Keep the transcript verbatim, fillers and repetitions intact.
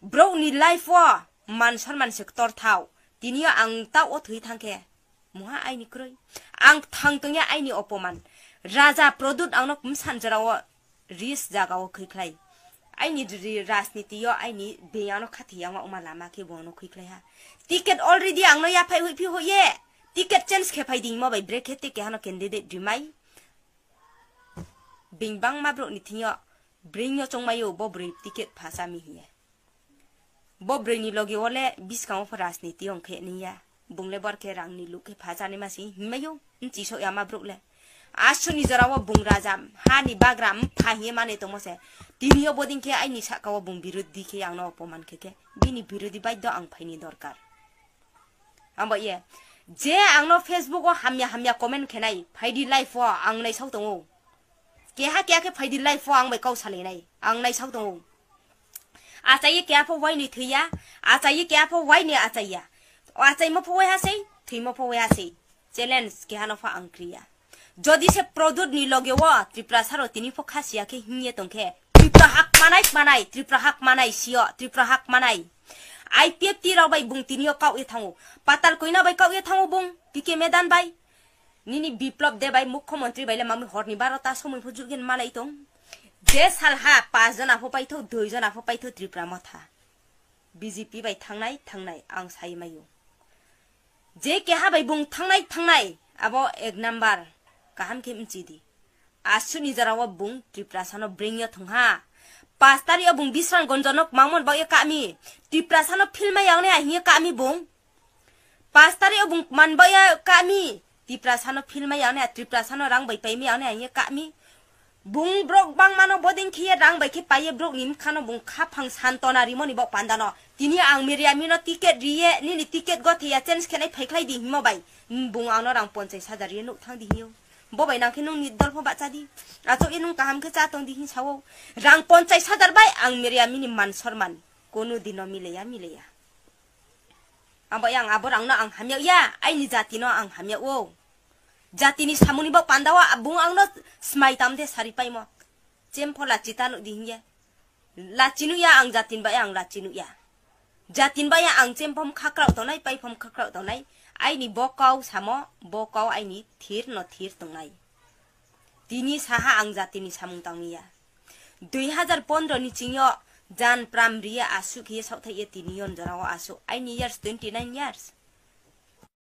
Borokni life o man sonman se ktor thao. Tini o ang tao thwi thangkhe, muha aini kwrwi. Ang thang tongya aini opoman. Raja Pradyut angno bwsan jora o ris jaga o khwi khlai. Aini ri-, rajniti o aini beng ano khathi yang o ma lama khe bo ano khwi khlai ha. Ticket already angno yaphai hui phi hoye. Ticket change khe phai ding mo bai brekhe te kehano candidate rimai. Beng bangma borokni thing o bring no chongmai o bo bwrwi ticket phasa mi hiye. Bo bwrwini loge o le bwskango pho rajniti ong khe niya. Bung le bor khe rangni luk khe phajani masi hinmai o, nchi sok ya ma borok le. Asuni jora o bung raja, hani bagra mpha hiye mane tongmo se. Tini o bodin khe aini saka o bung birodhi khe angno opoman khe khe. Bini birodhi baiddo ang phaini dorkar. Abo ye. Je angno Facebook o hamya hamya comment khenai, phaidi live o ang naisao tongo. Keha keha khe phaidi live o ang bai kau salainai, ang naisao tongo. Achaiye keha pho waini thwiya, achaiye keha pho waini achaiya. O achaimo pho waiha sei, thwimo pho waiha sei. Challenge keha no pho ang kriya. Jodi se Pradyut ni loge o Tripura saro tini pho khasiya khe hingye tongkhe, Tripura hak manai manai, Tripura hak manai sio, Tripura hak manai. I P F T rok bai bung tini o kau ye thango. Patal koina bai kau ye thango bung, P K Medan bai. Nini Biplop Deb bai mukhyamantri bai le mami horni barota somoi pho jugin malai tong. Je salha pas jona pho paitho, dui jona pho paitho Tripura motha. B J P bai thangnai, thangnai, ang sai maio. Je keha bai bung thangnai, thangnai, abo ek number kaham khe mchidi. Asuni jora o bung Tripura sano bring yo thung ha. Pas tari o bung Bisramganj no mangmon ba ye kami. Tripura sano film yang ne ahiye kami bung. Pas tari o bung man ba ya kami. Tripura sano film yang ne, Tripura sano rang bai pai mi yang ne ahiye kami. Bung borok bangmano boding khiye rang bai khe paiye borok ni mkhano bung khaphang santona rimoni bok pandano. Tini ang Miriamino ticket riye, nini ticket go thiya change khenai phaikhlai di himo bai. Bung angno rang ponchais hajar riye nuk thang di hiyo. Bo bai nang khe nung ni dol pho bacha di. Achok ye nung kaham khe cha tong di hin sao. Rang ponchais hajar bai ang Miriamini man sorman. Kono dino mileya, mileya. Abo yang abo rangno ang hamyak ya, aini jatino ang hamyak o. Jatini samungni bok pandao bung angno smai tamde sari paimo. Chempho lachi tanu di hinya. Lachi nuya ang jatin bai ang lachi nuya. Jatin bai ang chempho khakrao tonai, paiphom khakrao tonai. Aini bokau samo, bokau aini thir no thir tongnai. Tini saha ang jatini samung tangmiya. Dui hazar pondro ni chingyo jan pram riye asuk hiye saothai ye tini yon jora o asuk. Aini years twenty nine years.